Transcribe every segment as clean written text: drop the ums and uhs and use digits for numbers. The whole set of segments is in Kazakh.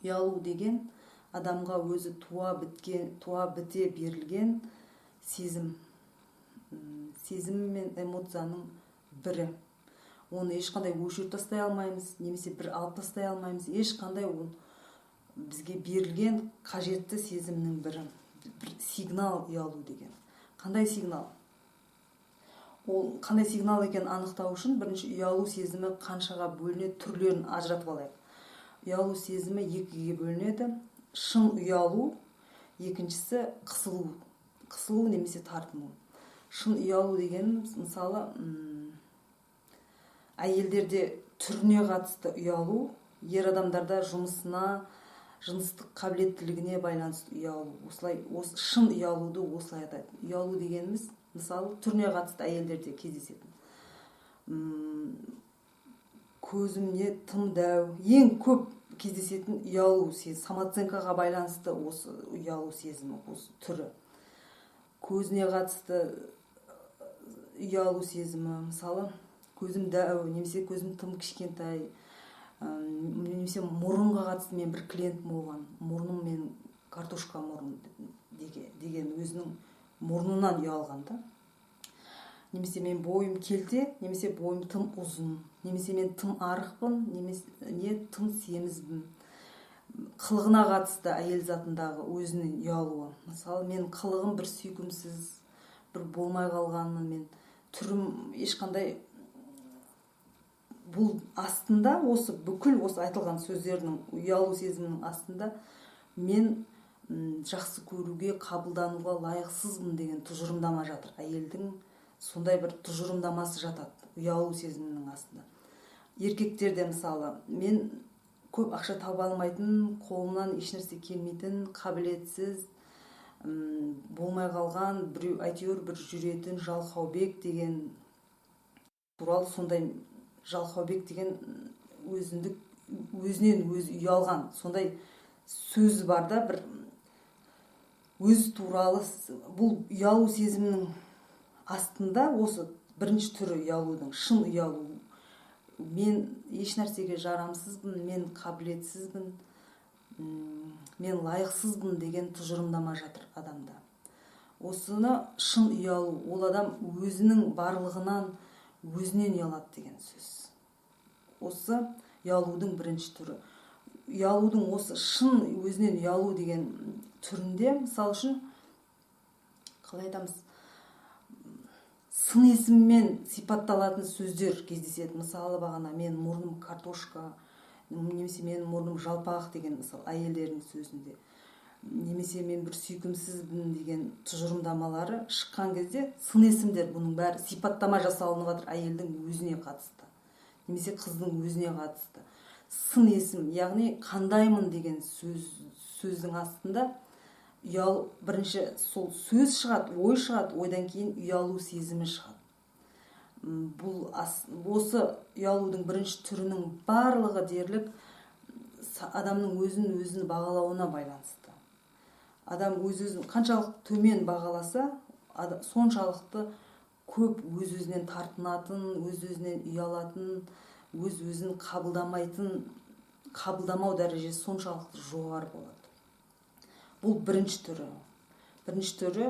Ұялу деген адамға өзі туа біткен, туа біте берілген сезім. Сезім мен эмоцияның бірі. Оны ешқандай өшіріп тастай алмаймыз немесе бір алып тастай алмаймыз. Ешқандай, ол бізге берілген қажетті сезімнің бірі, бір сигнал. Ұялу деген қандай сигнал? Ол қандай сигнал екенін анықтау үшін бірінші ұялу сезімі қаншаға бөлінеді, түрлерін ажыратып алайық. Ұялу сезімі екіге бөлінеді: шын ұялу, екіншісі қысылу, қысылу немесе тартыну. Шын ұялу дегеніміз, мысалы, әйелдерде түріне қатысты ұялу, ер адамдарда жұмысына, жыныстық қабілеттілігіне байланысты ұялу. Осылай, осы шын ұялуды осылай атайды. Ұялу дегеніміз, мысалы, түріне қатысты әйелдерде кездесетін көзім не тым дәу. Ең көп кездесетін ұялу самооценкаға байланысты осы ұялу сезімі, осы түрі. Көзіне қатысты ұялу сезімі, мысалы, көзім дәу немесе көзім тым кішкентай, немесе мұрынға қатысты. Мен бір клиентім болған, мұрным менің картошка мұрын деген, өзінің мұрнынан ұялған да. Немесе мен бойым келте, немесе бойым тым ұзын, немесе мен тым арықпын, немесе не тым семізбін. Қылығына қатысты әйел затындағы өзінің ұялуы, мысалы, мен қылығым бір сүйкімсіз, бір болмай қалғанмын, мен түрім ешқандай. Бұл астында, осы бүкіл осы айтылған сөздердің, ұялу сезімінің астында мен жақсы көруге, қабылдануға лайықсызбын деген тұжырымдама жатыр. Әйелдің сондай бір тұжырымдамасы жатады ұялу сезімінің астында. Еркектерде, мысалы, мен көп ақша таба алмайтын, қолымнан ешнәрсе келмейтін, қабілетсіз, болмай қалған біреу, әйтеуір бір жүретін жалқаубек деген туралы, сондай жалқаубек деген өзіндік, өзінен өзі ұялған сондай сөз бар да бір өз туралы. Бұл ұялу сезімінің астында осы бірінші түрі ұялудың, шын ұялу: мен еш нәрсеге жарамсызбын, мен қабілетсізбін, мен лайықсызбын деген тұжырымдама жатыр адамда. Осыны шын ұялу. Ол адам өзінің барлығынан, өзінен ұялады деген сөз. Осы ұялудың бірінші түрі. Ұялудың осы шын өзінен ұялу деген түрінде, мысалы үшін, қалай айтамыз, сын есіммен сипатталатын сөздер кездеседі. Мысалы, бағана мен мұрным картошка немесе менің мұрным жалпақ деген, мысалы, әйелдердің сөзінде, немесе мен бір сүйкімсізбін деген тұжырымдамалары шыққан кезде, сын есімдер, бұның бәрі сипаттама жасалынып жатыр әйелдің өзіне қатысты немесе қыздың өзіне қатысты. Сын есім, яғни қандаймын деген сөз, сөздің астында ұял, бірінші сол сөз шығады, ой шығады, ойдан кейін ұялу сезімі шығады. Бұл осы ұялудың бірінші түрінің барлығы дерлік адамның өзін өзін бағалауына байланысты. Адам өз өзін қаншалық төмен бағаласа, соншалықты көп өз өзінен тартынатын, өз өзінен ұялатын, өз өзін қабылдамайтын, қабылдамау дәрежесі соншалықты жоғары болады. Бұл бірінші түрі. Бірінші түрі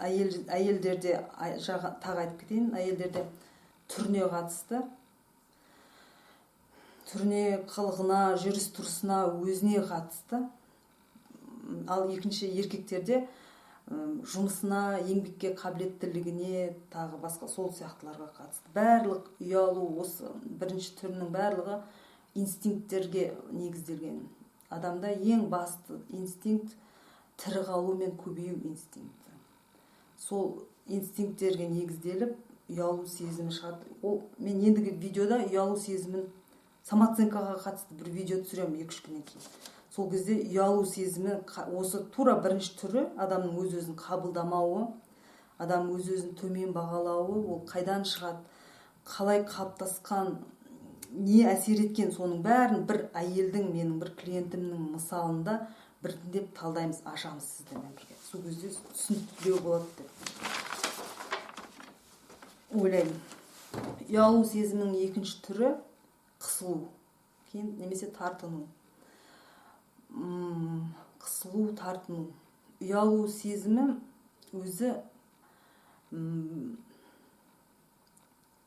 әйелдерде, тағы айтып кетейін, әйелдерде түріне қатысты, түріне, қылығына, жүріс тұрысына, өзіне қатысты. Ал екінші еркектерде жұмысына, еңбекке қабілеттілігіне, тағы басқа сол сияқтыларға қатысты. Барлық ұялу, осы бірінші түрінің барлығы инстинкттерге негізделген. Адамда ең басты инстинкт — тірі қалу мен көбею инстинкті. Сол инстинкттерге негізделіп ұялу сезімі шығады. Ол мен ендігі видеода ұялу сезімін, самооценкаға қатысты бір видео түсіремін 2-3 күннен кейін. Сол кезде ұялу сезімі, осы тура бірінші түрі, адамның өз өзін қабылдамауы, адам өз өзін төмен бағалауы, ол қайдан шығады, қалай қалыптасқан, не әсер еткен, соның бәрін бір әйелдің, менің бір клиентімнің мысалында біртіндеп талдаймыз, ашамыз сіздермен бірге. Сол кезде түсініктілеу болады деп ойлаймын. Ұялу сезімінің екінші түрі — қысылу кейін немесе тартыну. Қысылу, тартыну. Ұялу сезімі өзі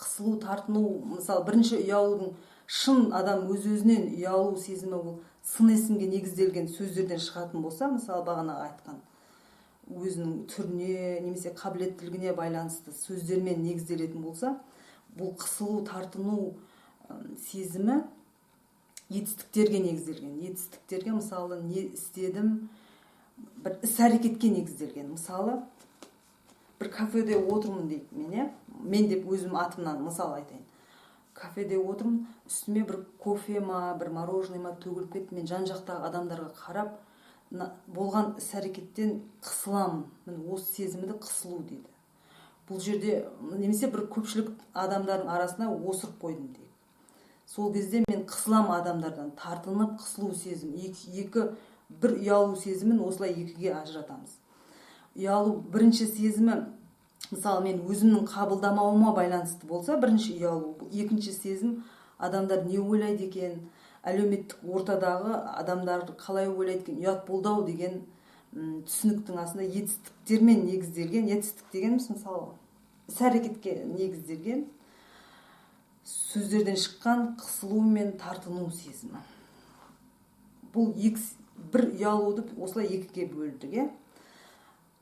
қысылу, тартыну. Мысалы, бірінші ұялудың, шын адам өз өзінен ұялу сезімі, ол сын есімге негізделген сөздерден шығатын болса, мысалы, бағанағы айтқан өзінің түріне немесе қабілеттілігіне байланысты сөздермен негізделетін болса, бұл қысылу, тартыну сезімі етістіктерге негізделген. Етістіктерге, мысалы, не істедім, бір іс әрекетке негізделген. Мысалы, бір кафеде отырмын дейік мен, иә, мен деп өзім атымнан мысал айтайын. Кафеде отырмын, үстіме бір кофе ма, бір мороженое ма төгіліп кетті. Мен жан жақтағы адамдарға қарап, болған іс әрекеттен қысыламын. Міне, осы сезімді қысылу дейді бұл жерде. Немесе бір көпшілік адамдардың арасына осырып қойдым дейік, сол кезде мен қысыламын, адамдардан тартынып, қысылу сезім. Екі бір ұялу сезімін осылай екіге ажыратамыз. Ұялу бірінші сезімі, мысалы, мен өзімнің қабылдамауыма байланысты болса бірінші ұялу, екінші сезім адамдар не ойлайды екен, әлеуметтік ортадағы адамдар қалай ойлайды екен, ұят болды ау деген түсініктің астында етістіктермен негізделген. Етістік дегеніміз, мысалы, іс әрекетке негізделген сөздерден шыққан қысылу мен тартыну сезімі. Бұл екі, бір ұялуды осылай екіге бөлдік, иә.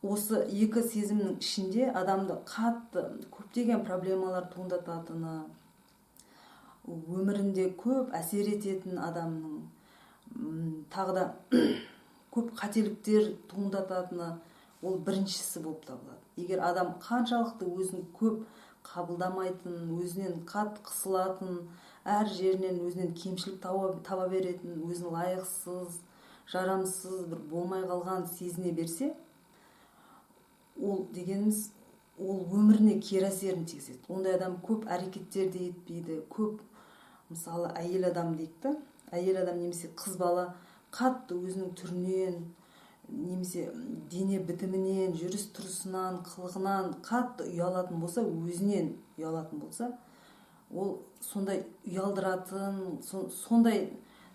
Осы екі сезімнің ішінде адамды қатты көптеген проблемалар туындататыны, өмірінде көп әсер ететін, адамның тағы да көп қателіктер туындататыны ол біріншісі болып табылады. Егер адам қаншалықты өзін көп қабылдамайтын, өзінен қатты қысылатын, әр жерінен өзінен кемшілік таба беретін, өзін лайықсыз, жарамсыз, бір болмай қалған сезіне берсе, ол дегеніміз ол өміріне кері әсерін тигізеді. Ондай адам көп әрекеттер де етпейді. Көп, мысалы, әйел адам дейік та, әйел адам немесе қыз бала қатты өзінің түрінен немесе дене бітімінен, жүріс тұрысынан, қылығынан қатты ұялатын болса, өзінен ұялатын болса, ол сондай ұялдыратын, сондай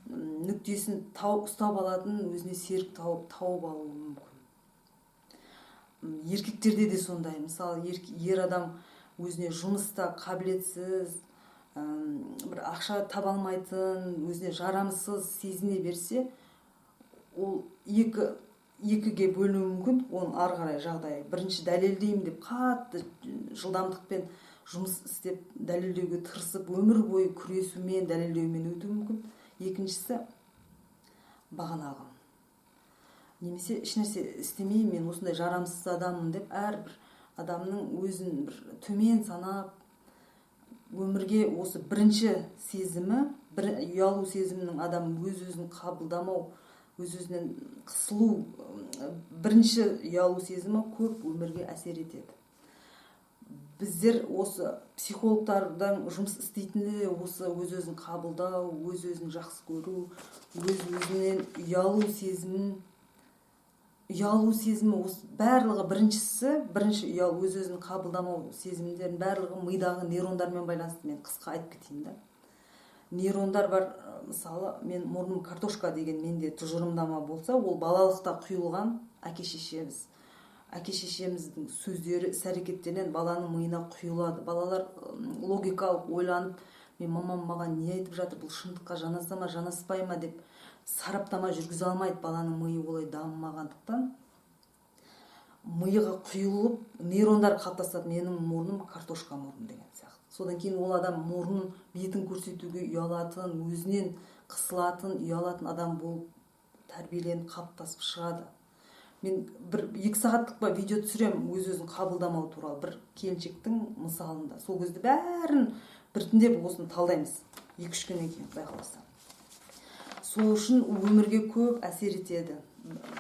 нүктесін тауып, ұстап алатын өзіне серік тауып алуы мүмкін. Еркектерде де сондай. Мысалы, ер адам өзіне жұмыста қабілетсіз, бір ақша таба алмайтын, өзіне жарамсыз сезіне берсе, ол екіге бөлінуі мүмкін оның ары қарай жағдайы. Бірінші, дәлелдеймін деп қатты жылдамдықпен жұмыс істеп, дәлелдеуге тырысып, өмір бойы күресумен, дәлелдеумен өтуі мүмкін. Екіншісі, бағанағы, немесе ешнәрсе істемеймін, мен осындай жарамсыз адаммын деп, әрбір адамның өзін бір төмен санап өмірге. Осы бірінші сезімі, бір ұялу сезімінің, адам өз өзін қабылдамау, өз өзінен қысылу, бірінші ұялу сезімі көп өмірге әсер етеді. Біздер осы психологтардан жұмыс істейтіні де осы өз өзін қабылдау, өз өзін жақсы көру, өз өзінен ұялу сезімін. Ұялу сезімі, осы барлығы, біріншісі, бірінші ұялу, өз өзін қабылдамау сезімдерінің барлығы мидағы нейрондармен байланысты. Мен қысқа айтып кетейін да. Нейрондар бар. Мысалы, мен мұрным картошка деген менде тұжырымдама болса, ол балалықта құйылған. Әке шешеміздің сөздері, іс әрекеттерінен баланың миына құйылады. Балалар логикалық ойланып, мен мамам маған не айтып жатыр, бұл шындыққа жанаса ма, жанаспай ма деп сараптама жүргізе алмайды. Баланың миы олай дамымағандықтан, миға құйылып, нейрондар қалыптасады: менің мұрным картошка мұрын деген сияқты. Содан кейін ол адам мұрнын, бетін көрсетуге ұялатын, өзінен қысылатын, ұялатын адам болып тәрбиеленіп, қалыптасып шығады. Мен бір 2 сағаттық па видео түсіремін өз өзін қабылдамау туралы бір келіншектің мысалында. Сол кезде бәрін біртіндеп осыны талдаймыз 2-3 күннен кейін, құдай қаласа. Сол үшін өмірге көп әсер етеді.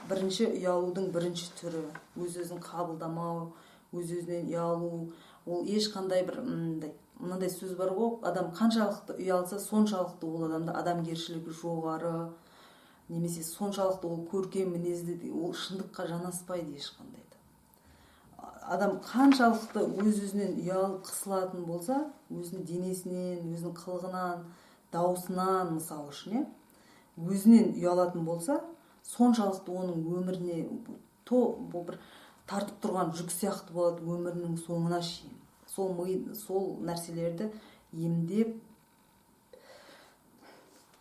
Бірінші ұялудың бірінші түрі өз өзін қабылдамау, өз өзінен ұялу. Ол ешқандай бір мындай, мынандай сөз бар ғой: адам қаншалықты ұялса, соншалықты ол адамда адамгершілігі жоғары немесе соншалықты ол көркем мінезді. Ол шындыққа жанаспайды ешқандай да. Адам қаншалықты өз өзінен ұялып, қысылатын болса, өзінің денесінен, өзінің қылығынан, дауысынан, мысалы үшін, иә. өзінен ұялатын болса, соншалықты оның өміріне бұл бір тартып тұрған жүк сияқты болады өмірінің соңына шейін. Сол ми, сол нәрселерді емдеп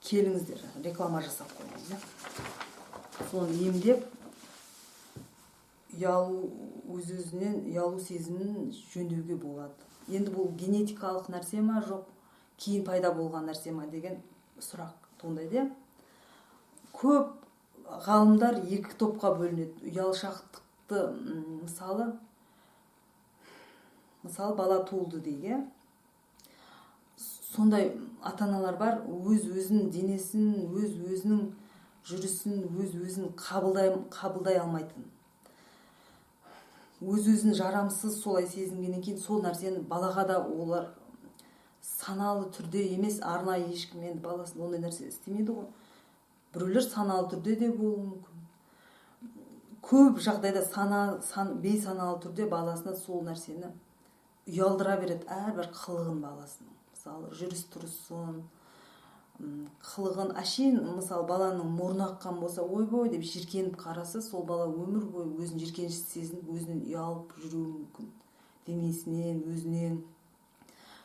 келіңіздер, реклама жасап қояйын, иә. Соны емдеп, ұялу, өз-өзінен ұялу сезімін жөндеуге болады. Енді бұл генетикалық нәрсе ма, жоқ кейін пайда болған нәрсе ма деген сұрақ туындайды. Көп ғалымдар екі топқа бөлінеді. Ұялшақтықты, мысалы бала туылды дейік, иә? Сондай ата-аналар бар, өз-өзін, денесін, өз-өзінің жүрісін, өз-өзін қабылдай алмайтын. Өз-өзін жарамсыз солай сезінгеннен кейін сол нәрсені балаға да олар саналы түрде емес, арнайы ешкім енді баласын ондай нәрсе істемейді ғой. Біреулер саналы түрде де болуы мүмкін. Көп жағдайда бейсаналы түрде баласына сол нәрсені ұялдыра береді, әрбір қылығын баласының. Мысалы, жүріс тұрысын, қылығын әшейін, мысалы, баланың мұрны аққан болса, ойбой деп жиіркеніп қараса, сол бала өмір бойы өзін жиіркенішті сезініп, өзінен ұялып жүруі мүмкін. Денесінен, өзінен.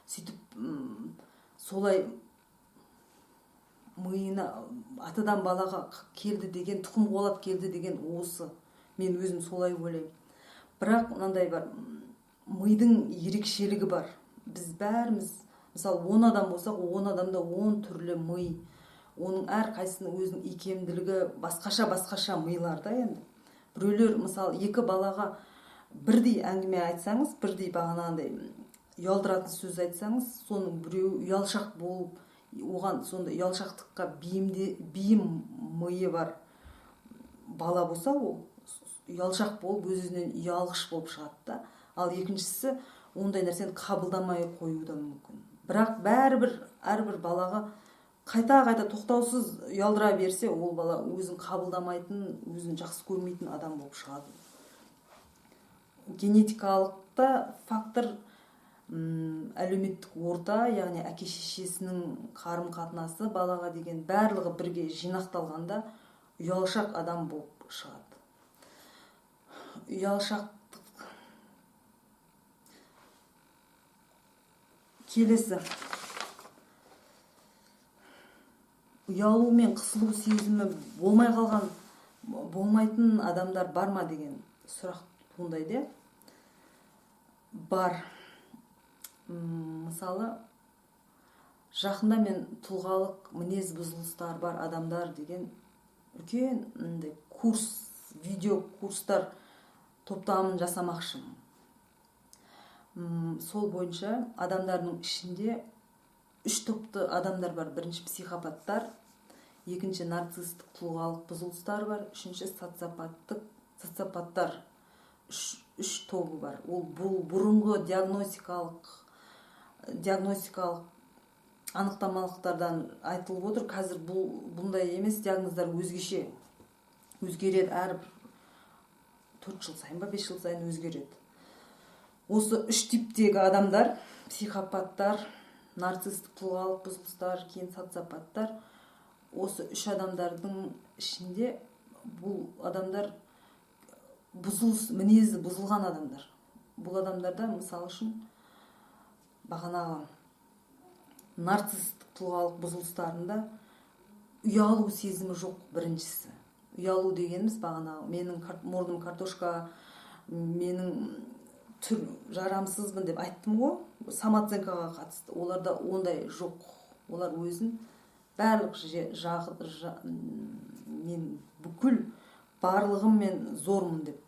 Сөйтіп, солай миына атадан балаға келді деген, тұқым қуалап келді деген осы. Мен өзім солай ойлаймын. Бірақ мынандай бар, мидың ерекшелігі бар. Біз бәріміз, мысалы, 10 адам болсақ, 10 адамда 10 түрлі ми. Оның әрқайсысының өзінің икемділігі басқаша-басқаша милар да енді. Біреулер, мысалы, екі балаға бірдей әңгіме айтсаңыз, бірдей бағанағындай ұялдыратын сөз айтсаңыз, соның біреуі ұялшақ болып, оған сондай ұялшақтыққа бейім миы бар бала болса, ол ұялшақ болып, өз-өзінен ұялғыш болып шығады да. Ал екіншісі ондай нәрсені қабылдамай қоюы да мүмкін. Бірақ бәрібір әрбір балаға қайта-қайта тоқтаусыз ұялдыра берсе, ол бала өзін қабылдамайтын, өзін жақсы көрмейтін адам болып шығады. Генетикалық та фактор, әлеуметтік орта, яғни әке-шешесінің қарым-қатынасы балаға деген барлығы бірге жинақталғанда ұялшақ адам болып шығады. Ұялшақтық. Келесі. Ұялу мен қысылу сезімі болмай қалған, болмайтын адамдар бар ма деген сұрақ туындайды. Бар. Мысалы, жақында мен тұлғалық мінез бұзылыстар бар адамдар деген үлкен мындай курс, видео курстар топтамын жасамақшымын. Сол бойынша адамдардың ішінде үш топты адамдар бар. Бірінші психопаттар, екінші нарцисстік тұлғалық бұзылыстар бар, үшінші социопаттар. Үш тобы бар. Ол бұл бұрынғы диагностикалық анықтамалықтардан айтылып отыр. Қазір бұндай емес, диагноздар өзгеше өзгереді, әр 4 жыл сайын ба, 5 жыл сайын өзгереді. Осы үш типтегі адамдар, психопаттар, нарцисстік тұлғалық бұзылыстар, кейін социопаттар, осы үш адамдардың ішінде бұл адамдар мінезі бұзылған адамдар. Бұл адамдарда, мысалы үшін, бағанағы нарцисстік тұлғалық бұзылыстарында ұялу сезімі жоқ біріншісі. Ұялу дегеніміз бағанағы менің мұрным картошка, менің түр жарамсызбын деп айттым ғой, самооценкаға қатысты. Оларда ондай жоқ. Олар өзін барлық мен бүкіл барлығыммен зормын деп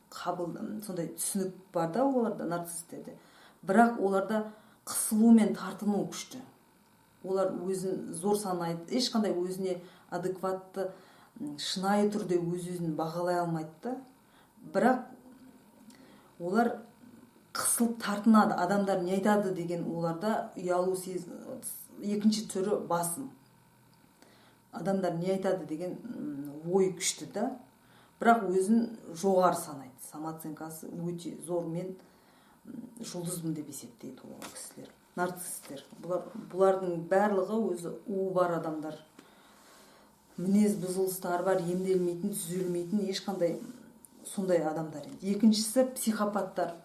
қабыл, сондай түсінік бар да оларда, нарцисстерде. Бірақ оларда қысылу мен тартыну күшті. Олар өзін зор санайды, ешқандай өзіне адекватты, шынайы түрде өз-өзін бағалай алмайды да. Бірақ олар қысылып тартынады, адамдар не айтады деген оларда ұялу екінші түрі басым. Адамдар не айтады деген ой күшті да, бірақ өзін жоғары санайды, самооценкасы өте зор, мен жұлдызбын деп есептейді ол кісілер, нарцисстер. Бұлардың барлығы өзі уы бар адамдар. Мінез бұзылыстары бар, емделмейтін, түзелмейтін ешқандай сондай адамдар. Енді екіншісі – психопаттар.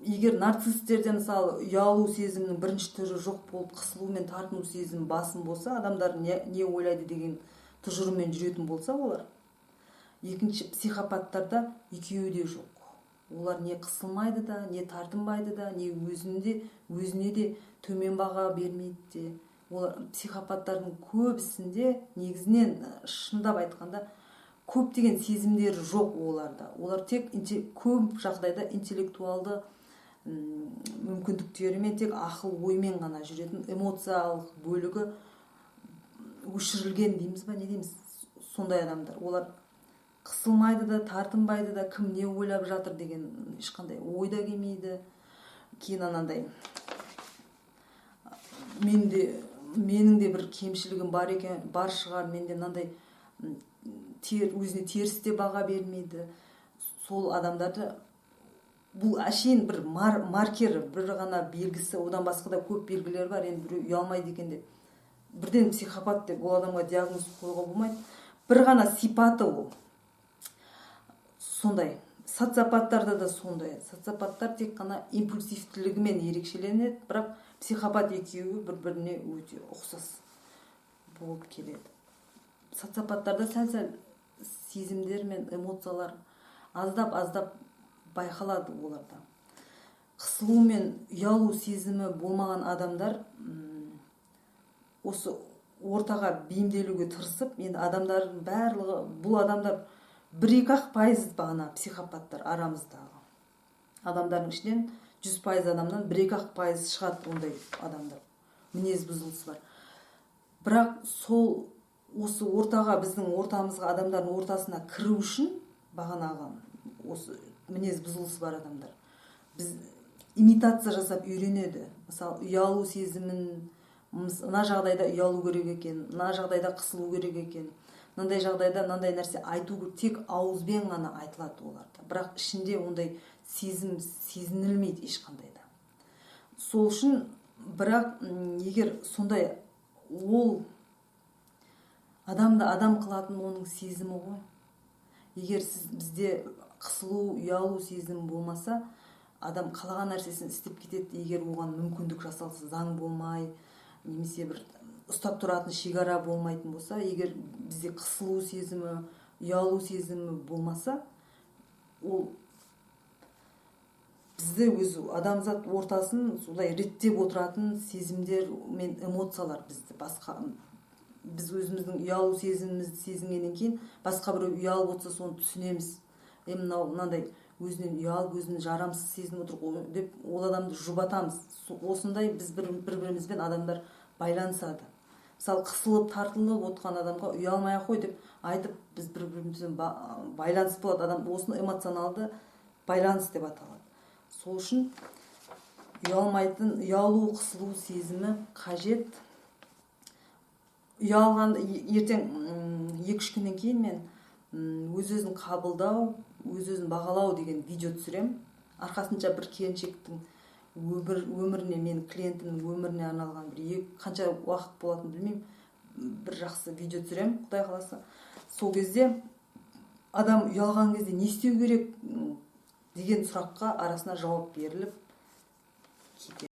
Егер нарцисстерде, мысалы, ұялу сезімінің бірінші түрі жоқ болып, қысылу мен тартыну сезімі басым болса, адамдар не ойлайды деген тұжырыммен жүретін болса олар, екінші психопаттарда екеуі де жоқ. Олар не қысылмайды да, не тартынбайды да, не өзіне де төмен баға бермейді де. Олар, психопаттардың көбісінде, негізінен, шындап айтқанда, көптеген сезімдері жоқ оларда. Олар тек көп жағдайда интеллектуалды мүмкіндіктерімен, тек ақыл оймен ғана жүретін, эмоциялық бөлігі өшірілген дейміз ба, не дейміз, сондай адамдар. Олар қысылмайды да, тартынбайды да, кім не ойлап жатыр деген ешқандай ой да келмейді. Кейін анандай менде, менің де бір кемшілігім бар екен, бар шығар, менде мынандай, өзіне теріс те баға бермейді. Сол адамдарды, бұл әшейін бір маркер, бір ғана белгісі, одан басқа да көп белгілер бар. Енді біреу ұялмайды екен деп, бірден психопат деп ол адамға диагноз қоюға болмайды. Бір ғана сипаты ол сондай. Социопаттарда да сондай. Социопаттар тек қана импульсивтілігімен ерекшеленеді, бірақ психопат екеуі бір біріне өте ұқсас болып келеді. Социопаттарда сәл сәл сезімдер мен эмоциялар аздап аздап байқалады. Оларда қысылу мен ұялу сезімі болмаған адамдар осы ортаға бейімделуге тырысып, енді адамдардың барлығы, бұл адамдар бір екі ақ пайыз бағана психопаттар. Арамыздағы адамдардың ішінен, 100% адамнан бір екі ақ пайыз шығады ондай адамдар, мінез бұзылысы бар. Бірақ сол осы ортаға, біздің ортамызға, адамдардың ортасына кіру үшін бағанағы осы мінез бұзылысы бар адамдар біз имитация жасап үйренеді. Мысалы, ұялу сезімін, мына жағдайда ұялу керек екен, мына жағдайда қысылу керек екен, мынандай жағдайда мынандай нәрсе айту керек, тек ауызбен ғана айтылады оларда, бірақ ішінде ондай сезім сезінілмейді ешқандай да. Сол үшін, бірақ егер сондай, ол адамды адам қылатын оның сезімі ғой. Егер сіз, бізде қысылу, ұялу сезімі болмаса, адам қалаған нәрсесін істеп кетеді, егер оған мүмкіндік жасалса, заң болмай немесе бір ұстап тұратын шекара болмайтын болса. Егер бізде қысылу сезімі, ұялу сезімі болмаса, ол бізді өзі адамзат ортасын солай реттеп отыратын сезімдер мен эмоциялар бізді басқа, біз өзіміздің ұялу сезімімізді сезінгеннен кейін, басқа біреу ұялып отырса, соны түсінеміз. Е, мынау мынандай өзінен ұялып, өзін жарамсыз сезініп отыр ғой деп, ол адамды жұбатамыз. Осындай біз бір бірімізбен адамдар байланысады. Мысалы, қысылып, тартылып отқан адамға «ұялмай ақ қой» деп айтып, біз бір бірімізбен байланыс болады адам. Осыны эмоционалды байланыс деп аталады. Сол үшін ұялмайтын, ұялу, қысылу сезімі қажет. Ұялған ертең, 2-3 күннен кейін мен өз өзін қабылдау, өз өзін бағалау деген видео түсіремін. Арқасынша бір келіншектің өміріне, мен клиентімнің өміріне арналған бір қанша уақыт болатынын білмеймін, бір жақсы видео түсіремін, құдай қаласа. Сол кезде адам ұялған кезде не істеу керек деген сұраққа арасына жауап беріліп кетеді.